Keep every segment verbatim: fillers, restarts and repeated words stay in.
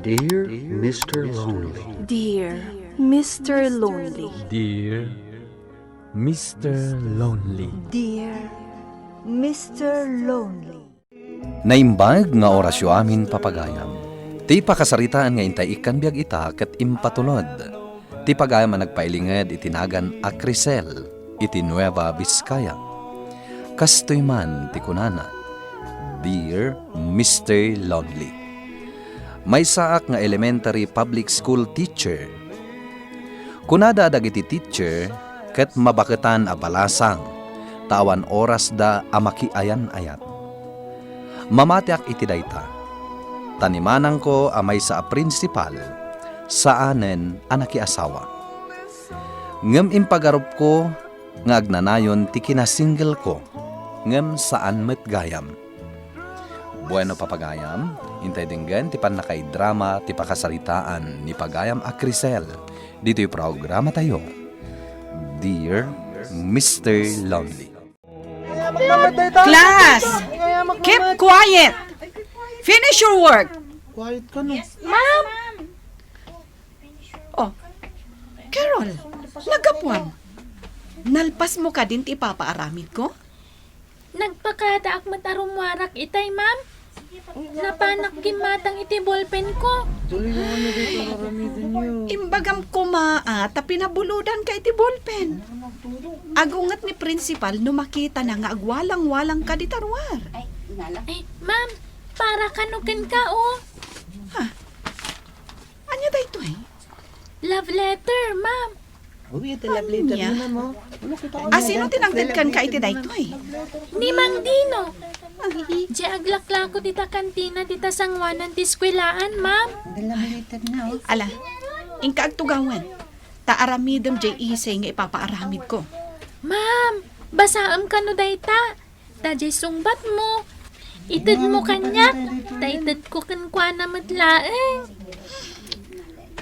Dear Mister Lonely. Dear Mister Lonely. Dear Mister Lonely. Dear Mister Lonely. Naimbag nga orasyo amin, papagayam. Ti pakasaritaan nga intay ikkan biag ita ket impatulod. Ti pagayam a nagpailinged iti nagan a Crisel iti Nueva Vizcaya. Kastoy man ti kunana, "Dear Mister Lonely." Maysaak nga elementary public school teacher. Kunada a dagiti teacher ket mabaketan a balasang, ta awan orasda a makiayan-ayat. Mamatiak iti dayta, ta ni manangko a maysa a prinsipal, saanen a nakiasawa. Ngem impagarupko nga agnanayon ti kinasingle ko, ngem saan met gayam. Bueno, papagayam, intay denggen ti pannakaidrama ti pakasaritaan ni pagayam a Crisel ditoy programatayo, Dear Mister Lonely. Class! Keep quiet! Finish your work! Quiet ka, no? Ma'am! Oh, Carol, naggapuam. Nalpas mo kadin ti ipapaaramid ko? Nagpakadaak met a rummuarak itay, ma'am. Napanak gimmatang iti ballpen ko. Tuloy mo kami dito, aramiden niyo. Imbagam koma a, ta pinabulodan ka iti ballpen. Agunget ni principal no makitana nga agwalang-walang ka dita ruar. Ay, ma'am, para kano kenka, oh. Ha? Ania daytoy? Love letter, ma'am. Uy, iti love letter ni ma'am, oh. Asino ti nangted kenka iti daytoy? Ni Mang Dino. Diay aglaklako dita kantina dita sanguanan ti eskuelaan, ma'am. Ala, inka agtugawen. Ta aramidem diay essay nga ipapaaramidko. Ma'am, basaem kano dayta. Ta diay sungbatmo, itedmo kaniak, ta itedko kenkuana met laeng.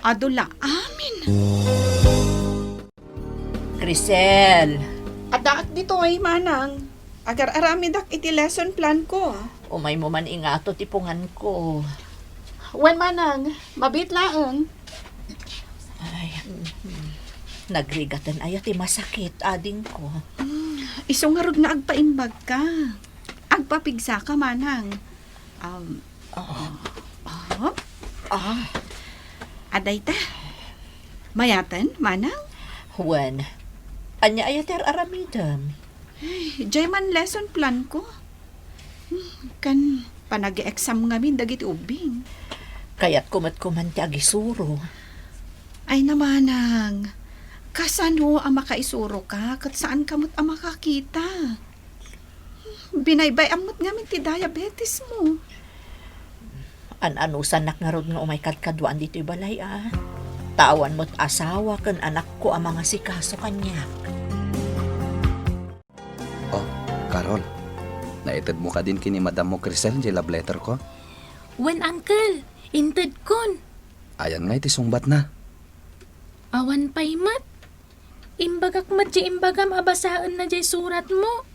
Adu la amin. Crisel. Addaak ditoy, manang. Agar-aramidak iti lesson plan ko. Umaymo man ingato ti punganko. Wen, manang, mabiit laeng. Ay, mm, nagrigaten aya ti masakit, adingko. Mm, isu ngarud nga agpaimbagka. Agpapigsaka, manang. Um, ah. Ah. Ah. Adayta. Mayaten, manang? Wen. Ania aya ti ar-aramidem? Ay, diay man lesson plan ko. Hmm, kan panag-exam ngamin dagiti ubbing. Kayatko met koman ti agisuro. Ay, manang, kasano a makaisuroka ket saanka met a makakita? Binaybay-am met ngamin ti diabetesmo. An-anusannak ngarud nga umay kadkaduaan ditoy balay a. Ta awan met asawa ken anakko a mangasikaso kaniak. Oh, Carol, naitedmo kadin ken ni Madammo Crisel diay love letter ko? Wen, uncle, intedkon. Ayan nga iti sungbatna? Awan pay met. Imbagak met diay imbagam a basaenna diay suratmo.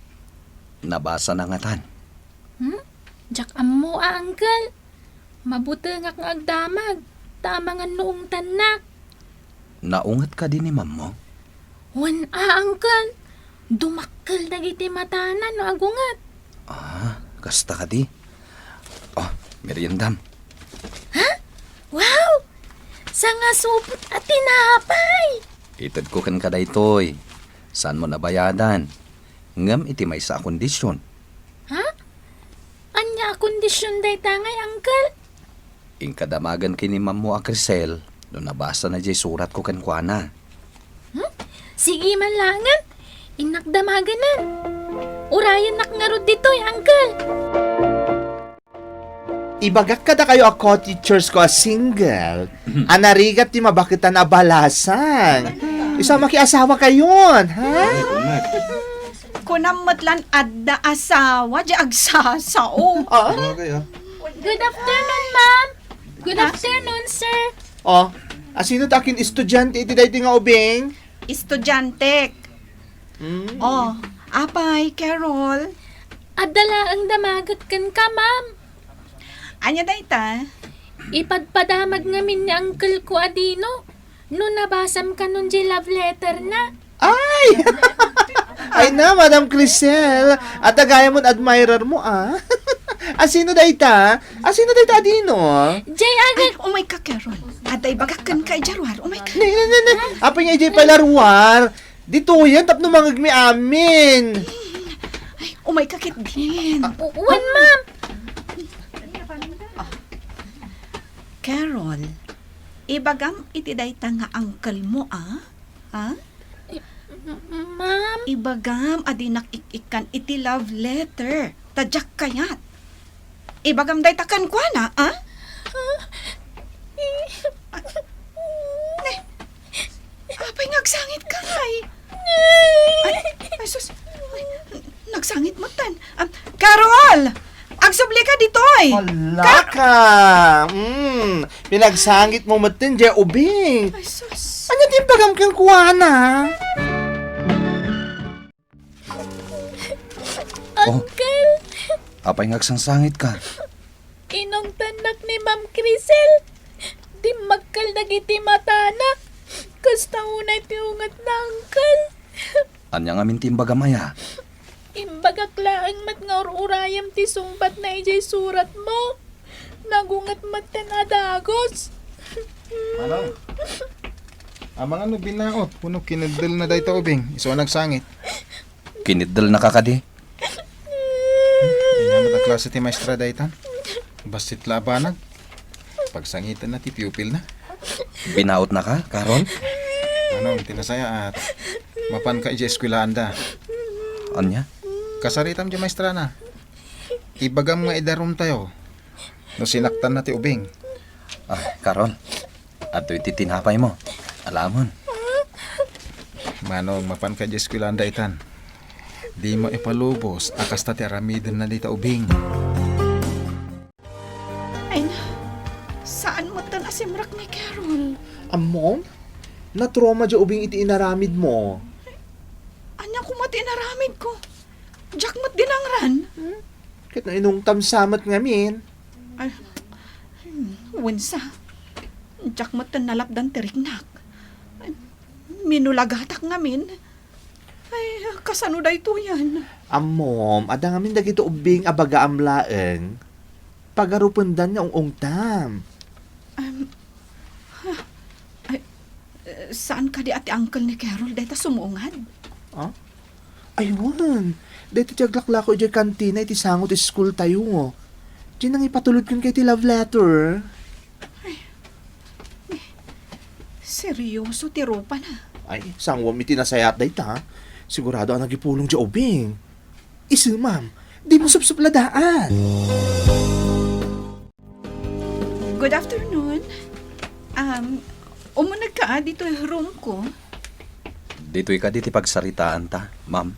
Nabasana ngatan. Hmm? Diak ammo a, uncle. Mabutengak nga agdamag, ta amangan no ungtannak. Naunget kadi ni mammo? Wen a, uncle. Dumakkel dagiti matana no agunget. Ah, kasta kadi. Oh, meriendam. Ha? Wow! Sangasupot a tinapay! Itedko kenka daytoy. Saanmo a bayadan. Ngem iti maysa a kondisyon. Ha? Ania a kondisyon dayta ngay, uncle? Inka damagen ken ni mammo a Crisel no nabasana diay suratko kenkuana. Hmm? Sige man laengen. Innak damagenen. Urayennak ngarud ditoy, uncle. Ibagak kadakayo a co-teachers ko a single, a narigat ti mabaketan a balasang. Isu a makiasawa kayon, ha? Kunam met lan adda asawa, diay agsasao. Ah? Sabagay, ah. Good afternoon, ma'am. Good afternoon, sir. Oh, asino ti akin-estudiante iti daytoy nga ubing? Estudiantek. Mm. Oh, apay, Carol? Adda laeng damagek kenka, ma'am. Ania dayta? Ipadpadamag ngamin ni uncle ko a Dino no nabasam kanon diay love letter na. Ay! Ay na, Madam Crisel. Adda gayam admirer mo, ah. Asino dayta? Asino dayta a Dino? Diay aga- Ay, umay ka, Carol. Adda ibagak kenka idiay ruar. Umay ka. Ne, ne, ne, ne. Apay nga idiay pay la ruar? Ditoyen tapno mangngegmi amin. Ay, umay ka ketdin. Ah, u-, wen, ma'am. Ah. Carol, ibagam iti dayta nga uncle mo, ah? Ha? M-, ma'am? Ibagam a dinak ik-ikkan iti love letter. Ta diak kayat. Ibagam dayta kenkuana, ah? Ah, ne. Apay nga agsangitka, ay? Ay, ay, sus. Ay, nagsangit metten. Ah, Carol! Agsubli ka ditoy! Hala ka! Mm, pinagsangit mo metten diay ubing. Ay, sus. Ania ti imbagam kenkuana? Oh. Uncle! Apay nga agsangsangitka? Inungtannak ni Ma'am Crisel. Dimmakkel dagiti matana. Kasta unay ti ungetna, uncle. Ania ngamin ti imbagam aya? Imbagak laeng met nga ur-urayem ti sungbatna idiay suratmo. Nagunget metten a dagus. Manong, amangan no binaot wenno kineddelna dayta ubing, isu a nagsangit. Kineddelnaka kadi? Ania met a klase ti maestra daytan? Bassit la a banag. Pagsangitenna ti pupilna. Binaotnaka, Carol? Manong, ti nasayaat, mapanka idiay eskuelaanda. Ania? Kasaritam diay maestrana. Ibagam nga idarumtayo no sinaktanna ti ubing. Ah, Carol, adtoy ti tinapaymo. Alamon. Manong, mapanka idiay eskuelaanda itan. Dimo ipalubos a kasta ti aramidenna dayta ubing. Ay na, saan metten a simrek ni Carol? Ammom, natrauma diay ubing iti inaramidmo. Ania koma ti inaramidko? Diak met dinangran. Hmm? Ket no inungtam sa met ngamin. Ay, hmm, wensa. Diak metten nalapdan ti riknak. Ay, minulagatak ngamin. Ay, kasano daytoyen? Ammom, adda ngamin dagiti ubbing a bagaam laeng. Pagarupendan nga ung-ungtam. Em, ha, ay, eh, saan kadi a ti uncle ni Carol dayta sumungad? Ah? Ay, wen. Dayta ti aglaklako idiay kantina iti sango ti school tayo. Diay nangipatulod kenka iti love letter. Ay, eh, seryoso ti rupana. Ay, sangoam iti nasayaat dayta. Sigurado a nagipulong diay ubing. Isu, ma'am, dimo supsupladaan. Good afternoon. Um, umunegka, ah, ditoy room ko. Ditoy kadi ti pagsaritaanta, ma'am?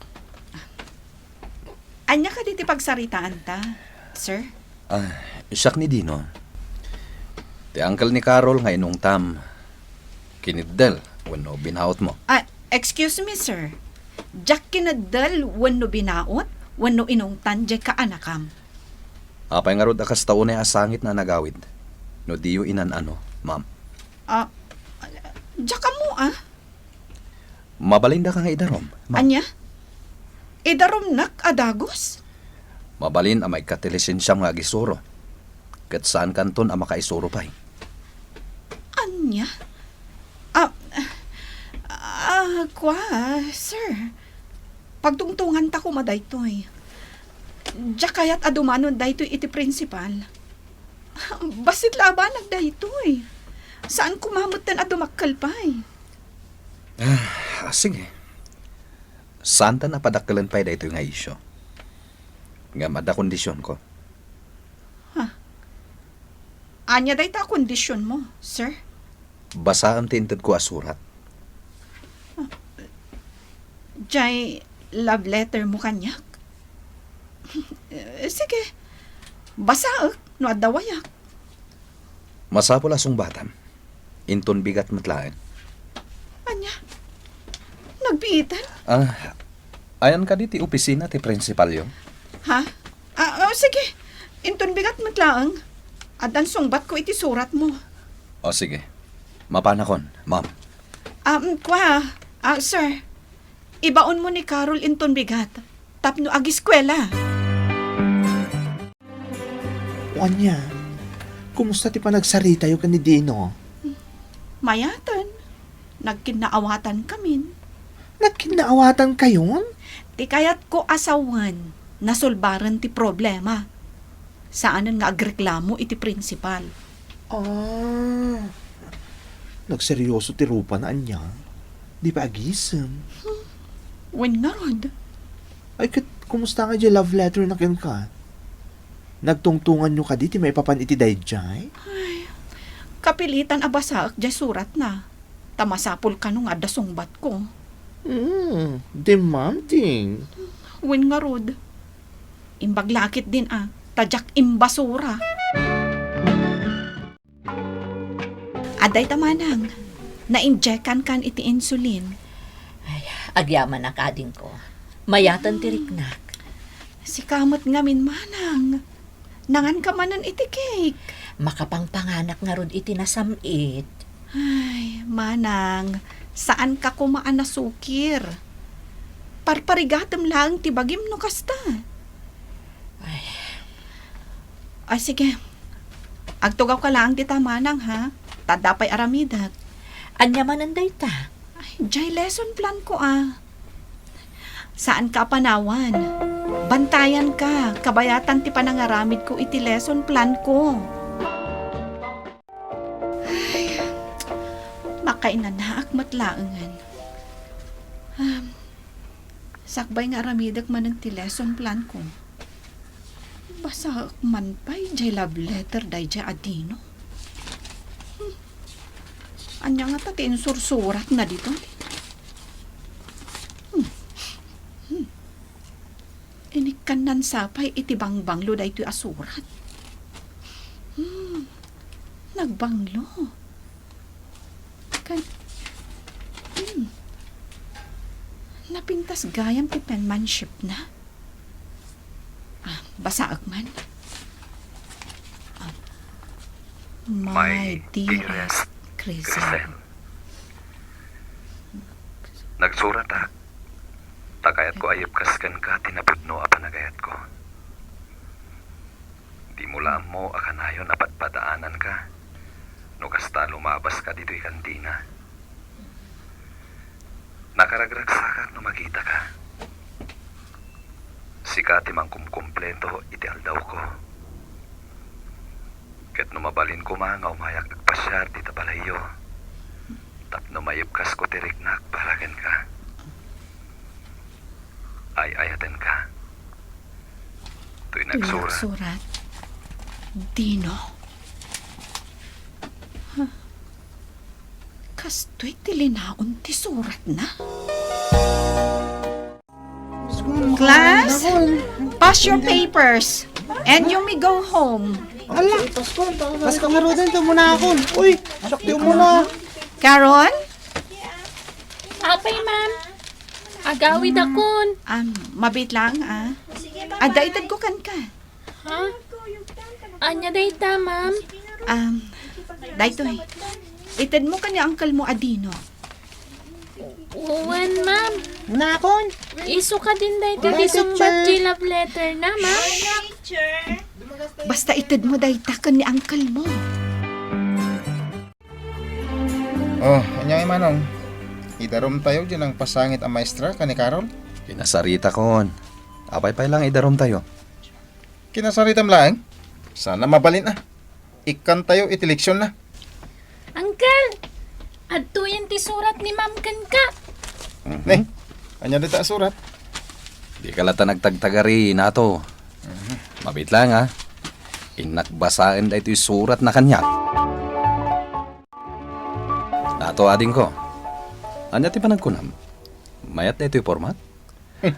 Ania kadi ti pagsaritaanta, sir? Ah, siak ni Dino. Ti uncle ni Carol nga inungtam. Kineddel wenno binaotmo? Ah, excuse me, sir. Diak kineddel wenno binaot wenno inungtan diay kaanakam. Apay ngarud a kasta unay a sangitna a nagawid no diyo inan-ano, ma'am? Ah, diak ammo, ah. Mabalindaka nga idarum, ma'am. Ania? Idarumnak a dagus? Mabalin a maikkat ti lisensiam nga agisuro. Ket saankanton a makaisuro pay. Ania? Ah, ah, kua, sir. Pagtungtunganta koma daytoy. Diak kayat a dumanon daytoy iti principal. Bassit la a banag daytoy. Saan koma metten a dumakkel pay. Ah, sige. Saantan a padakkelen pay daytoy nga isyu. Ngem adda kondisionko. Ha? Ania dayta a kondisionmo, sir? Basaem ti intedko a surat. Diay love lettermo kaniak? Eh, sige. Basaek no adda wayak. Masapul a sungbatam. Inton bigat met laeng. Ania? Nagbiiten? Ah, ayan kadi ti opisina ti prinsipalyo? Ha? Ah, ah, sige. Inton bigat met laeng. Addan sungbatko iti suratmo. O, sige. Mapanakon, ma'am. Um, kwa, ah, sir, ibaonmo ni Carol inton bigat tapno agiskuela. O ania, kumusta ti panagsaritayo ken ni Dino? Mayaten. Nagkinnaawatan kamin. Nagkinnaawatan kayon? Ti kayatko a sawen, nasolbaren ti problema. Saanen nga agreklamo iti prinsipal. Ah, nagseryoso ti rupana ania? Di pay agisem? Wen ngarud. Ay, ket kumusta nga diay love letter na kenka? Nagtungtonganyo kadi ti maipapan iti daydiay? Ay, kapilitan a basaek diay suratna. Ta masapul kano nga adda sungbatko. Mm, demanding. Wen ngarud. Imbag la ketdin a, ta diak imbasura. Adda ita manang, na-injectankan iti insulin. Ay, agyamanak, adingko. Mayaten ti riknak. Sika met ngamin, manang. Nanganka manen iti cake. Makapangpanganak ngarud iti nasam-it. Ay, manang, saanka koma a nasukir. Parparigatem laeng ti bagim no kasta. Ay. Ay, sige. Agtugawka laeng dita, manang, ha? Ta adda pay aramidek. Ania manen dayta? Ay, diay lesson plan ko, ah. Saanka a panawan. Bantayanka, kabayatan ti panangaramidko iti lesson plan ko. Ay, makainanaak met laengen. Um, sakbay nga aramidek manen ti lesson plan ko. Basaek man pay diay love letter daydiay a Dino. Hmm. Ania ngata ti insursuratna ditoy? Hmm. Hmm. Inikkannan sapay iti bangbanglo daytoy a surat. Hmm. Nagbanglo. Kan-, hmm. Napintas gayam ti penmanshipna. Ah, basaek man. Ah. My dearest Crisel. Nagsurat, ah. Ta kayatko a ipkas kenka ti napudno a panagayatko. Dimo la ammo a kanayon a padpadaananka no kasta lumabaska ditoy kantina. Nakaragragsakak no makitaka. Sika ti mangkumkumpleto iti aldawko. Ket no mabalin koma nga umayak agpasiar dita balayyo, tapno maipkasko ti riknak para kenka. Ay-ayatenka. Toy nagsurat. Toy nagsurat. Dino. Huh. Kastoy ti linaon ti suratna. Class, pass your papers and you may go home. Ala, Pasko, Pasko nga ruden, tumunakon. Uy, sakti mo na. Carol? Apay, ma'am. Agawidakon. Um, mabit lang, ah. Adda itedko kenka. Ha? Ania dayta, ma'am? Um, daytoy. Itedmo ken ni uncle mo a Dino. Wen, ma'am. Nakon? Isu kadin dayta ti sungbat ti love letter na, ma'am? Basta itedmo dayta ken ni uncle mo. Oh, ania ngay, Manong? Idarumtayo diay nangpasangit a maestra ken ni Carol? Kinasaritakon. Apay pay lang idarumtayo? Kinasaritam laeng? Sana mabalin a. Ikkantayo iti leksion na. Uncle! Adtoyen ti surat ni Ma'am kenka. Mhm. Ne, ania dayta a surat? Dika latta nagtagtagari, Nato. Mhm. Mabit lang, ha? Innak basaen daytoy surat na kaniak. Nato, adingko. Ania ti panagkunam? Mayat daytoy format? Hmm.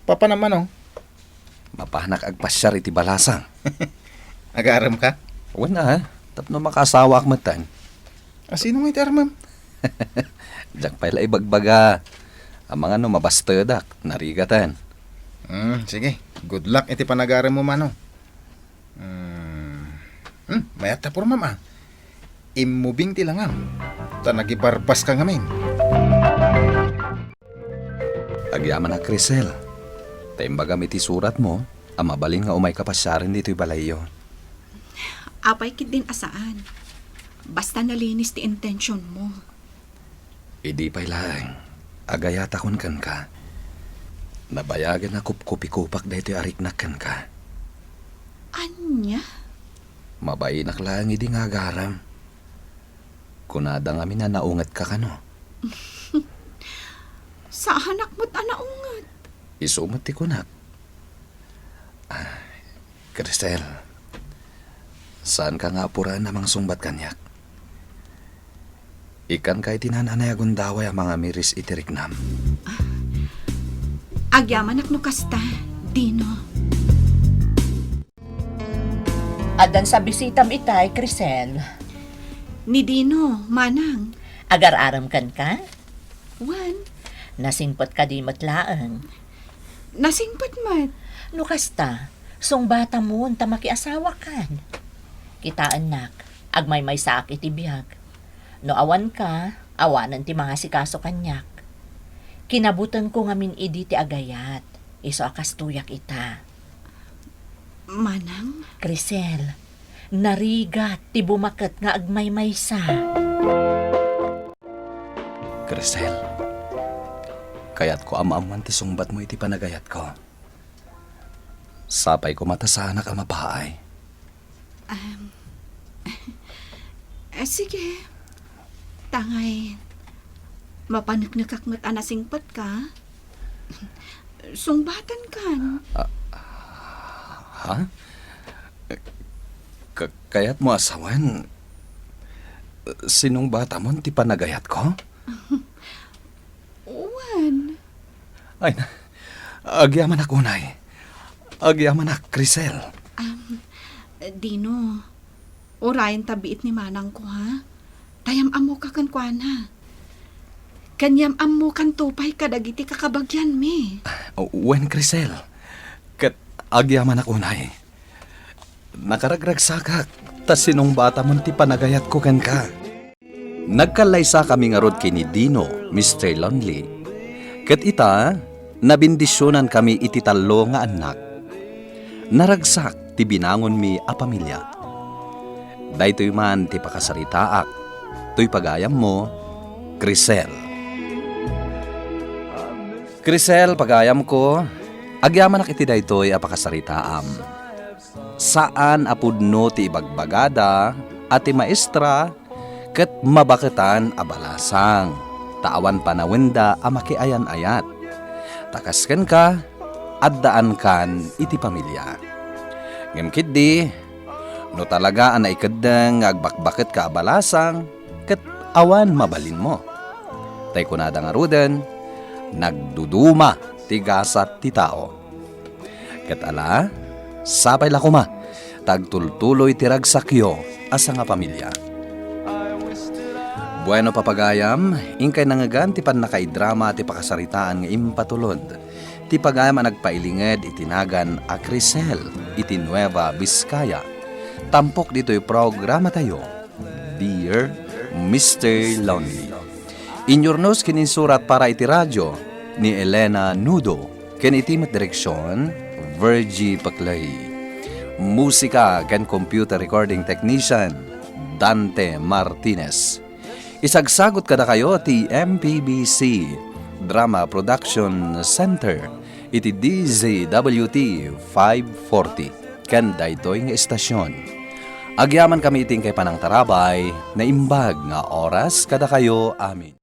Papanam, Manong? Mapanak agpasiar iti balasang. Agarem ka? Wen a, tapno makaasawaak metten. A, sino ngay ti armem? Diak pay la ibagbaga. Amangan no mabastedak, narigaten. Hmm, sige. Good luck iti panagarem mo, Manong. Hmm. Hmm, mayat ta pormam, a. Immubing ti langam, ta nagibarbaska ngamin. Agyamanak, Crisel, ta imbagam iti suratmo a mabalin nga umayka pasiaren ditoy balayyo. Apay ketdin a saan? Basta nalinis ti intentionmo. Idi pay laeng, agayatakon kenka. Nabayagen a kupkupikopak daytoy a riknak kenka. Ania? Mabainak laeng idi nga agaram. Kunada ngamin a naungetka kano. Saanak met a naunget. Isu met ti kunak. Ah, Crisel, saanka nga apuraen a mangsungbat kaniak. Ikkanka iti naan-anay a gundaway a mangamiris iti riknam. Agyamanak no kasta, Dino. Addan sa bisitam itay, Crisel. Ni Dino, manang. Agar-arem kenka? Wen. Nasingpet kadi met laeng? Nasingpet met. No kasta, sungbatamon ta makiasawakan. Kitaennak, agmaymaysaak iti biag. No awanka, awanen ti mangasikaso kaniak. Kinabutenko ngamin idi ti agayat, isu a kastoyak ita. Manang? Crisel, narigat ti bumaket nga agmaymaysa. Crisel, kayatko a maammoan ti sungbatmo iti panagayatko. Sapay koma ta saanak a mapaay. Em, eh, sige. Tangay, mapaneknekak met a nasingpetka. Sungbatankan. Ah, ha? Ka-, kayatmo a sawen, sinungbatamon ti panagayatko? Wen. Ay na, agyamanak unay. Agyamanak, Crisel. Am, Dino, urayen ta biit ni manangko, ha? Ta yam-ammoka kenkuana. Ken yam-ammokanto pay kadagiti kakabagianmi. Wen, Crisel. Ket agyamanak unay. Nakaragragsakak, ta sinungbatamon ti panagayatko kenka. Nagkallaysakami ngarud ken ni Dino, Mister Lonely. Ket ita, nabendisyonankami iti tallo nga annak. Naragsak ti binangonmi a pamilia. Daytoy man ti pakasaritaak, toy pagayammo, Crisel. Crisel, pagayamko, agyamanak iti daytoy a pakasaritaam. Saan a pudno ti ibagbagada a ti maestra ket mabaketan a balasang, ta awan panawenda a makiayan-ayat. Ta kas kenka, addaankan iti pamilia. Ngem ketdi, no talaga a naikeddeng nga agbakbaketka a balasang, ket awan mabalinmo. Tay kunada ngaruden, nagduduma ti gasat ti tao. Ket ala, sapay la koma ta agtultuloy ti ragsakyo a sangapamilia. Bueno, papagayam, inkay nangngegan ti pannakaidrama ti pakasaritaan nga impatulod ti pagayam a nagpailinged iti nagan a Crisel iti Nueva Vizcaya. Tampok ditoy programatayo, Dear Mister Lonely. Inyurnos ken insurat para iti radio ni Elena Nudo, ken iti met direksion, Virgie Paclay. Musika ken computer recording technician, Dante Martinez. Isagsagut kadakayo ti M P B C Drama Production Center iti D Z W T five forty ken daytoy nga estasion. Agyamankami iti inkay panangtarabay, naimbag nga oras kadakayo amin.